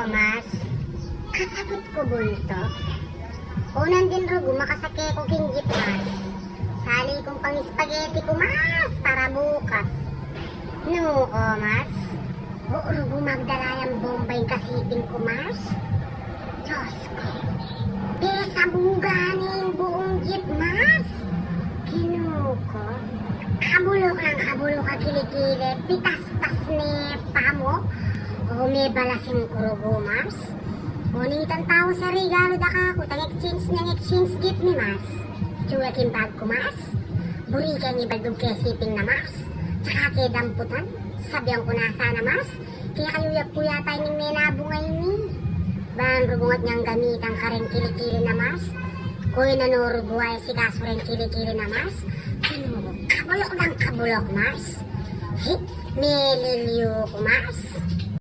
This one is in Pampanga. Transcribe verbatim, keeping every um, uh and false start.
Mars, kasabut ku buntuk. Unan din rugu makasake ku king jeep, Mars. Sali kung pang-spaghetti ku, Mars, para bukas. Nu ko, Mars? Bu rugu magdala yang bomba ing kasiping ku, Mars. Diyos ku. Di sabungan ing buung jeep, Mars. Ginu ku. Kabuluk nang kabuluk a kili-kili. Pitas-tas ne pamuk. O, me balas ing ku rugu, Mars. Uling itang tau sa regalu da kaku, tang exchange neng exchange gift ne, Mars. Atyu ya king bag ku, Mars. Buri ke ing ibaldug ke siping na, Mars. Tsaka ke damputan. Sabian ku na sana, Mars. Kekayu ya pu yata ining menabung a ini. Ban rugu ngat nyang gamitan kareng kili-kili na, Mars. Kuya, nanu rugu a asikasu reng kili-kili na, Mars? Anu, kabuluk dang kabuluk, Mars. Hi, melilyu ku, Mars.